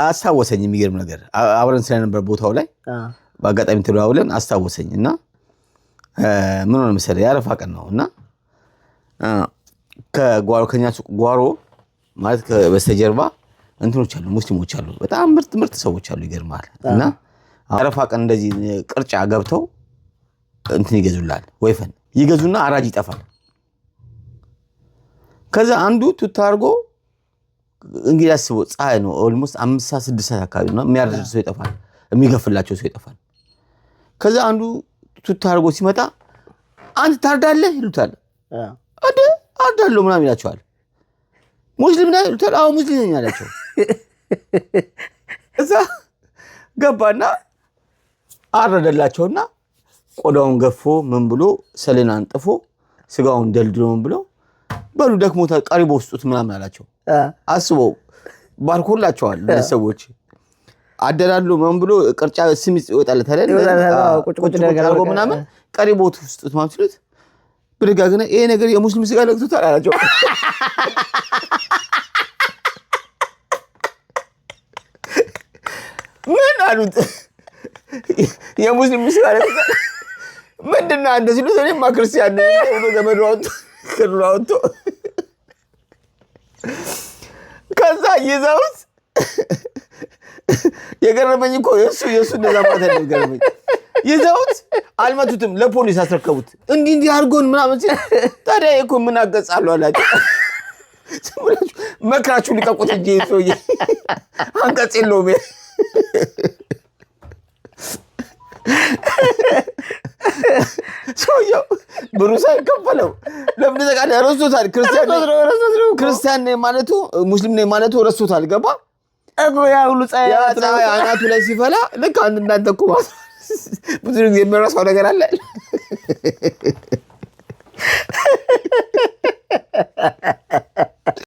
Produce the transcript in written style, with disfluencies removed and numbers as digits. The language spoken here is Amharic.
አስታወሰኝ። የሚገርም ነገር አብረን ስለነበር ቦታው ላይ በአጋጣሚ ተደዋውለን አስታወሰኝ። እና ምን ሆነ መሰለህ፣ የአረፋ ቀን ነው እና ከጓሮ፣ ከኛ ሱቅ ጓሮ ማለት በስተጀርባ እንትኖች አሉ፣ ሙስሊሞች አሉ። በጣም ምርጥ ምርጥ ሰዎች አሉ። ይገርማል። እና አረፋ ቀን እንደዚህ ቅርጫ ገብተው እንትን ይገዙላል፣ ወይፈን ይገዙና አራጅ ይጠፋል። ከዛ አንዱ ቱታ አድርጎ፣ እንግዲህ አስበው፣ ፀሐይ ነው፣ almost 5 ሰዓት 6 ሰዓት አካባቢ ነው። የሚያርድ ሰው ይጠፋል፣ የሚገፍላቸው ሰው ይጠፋል። ከዛ አንዱ ቱታ አድርጎ ሲመጣ አንተ ታርዳለህ ይሉታል። አደ አርዳለሁ ምናምን ይላቸዋል። ሙስሊም ነህ ይሉታል። አዎ ሙስሊም ነኝ አላቸው። እዛ ገባና አረደላቸውና ቆዳውን ገፎ ምን ብሎ ሰሌን አንጥፎ ስጋውን ደልድሎ ምን ብሎ በሉ ደክሞታል፣ ቀሪቦ ውስጡት ምናምን አላቸው። አስበው፣ ባርኮላቸዋል እነዚህ ሰዎች፣ አደላሉ ምን ብሎ ቅርጫ ስም ይወጣለታል አይደል? ይወጣለታል፣ አዎ፣ ቁጭ ቁጭ ቁጭ ቁጭ ነገር አድርጎ አድርጎ ምናምን ቀሪቦት ውስጡት ማለት ሲሉት ብድግ አድርገና ይሄ ነገር የሙስሊም ስጋ ለቅቶታል አላቸው። ምን አሉት? የሙስሊም ስጋ ለቅቶታል። ምንድን ነው አንተ ሲሉት እኔማ ክርስቲያን ነኝ ብሎ ገመዱ አውጥቶ ክሩን አውጥቶ ከዛ ይዘውት፣ የገረመኝ እኮ የእሱ እንደዛ ማለት አይደለም። የገረመኝ ይዘውት አልመቱትም፣ ለፖሊስ አስረከቡት። እንዲህ እንዲህ አድርጎን ምናምን ሲል ታዲያ እኮ ምን አገጻለሁ አላቸው። ዝም ብላችሁ መክራችሁ ልቀቁት እንጂ ይሄ ሰውዬ አንቀጽ የለውም። ሰውየው ብሩ ሳይከፈለው ለምን ተቃለ ረስቶታል። ክርስቲያን ነኝ ማለቱ፣ ሙስሊም ነኝ ማለቱ ረስቶታል። ገባ? እኮ ያ ሁሉ ፀሐይ ያ ፀሐይ አናቱ ላይ ሲፈላ ልክ አንድ እንዳንተ እኮ ማለት ብዙ ጊዜ የሚረሳው ነገር አለ።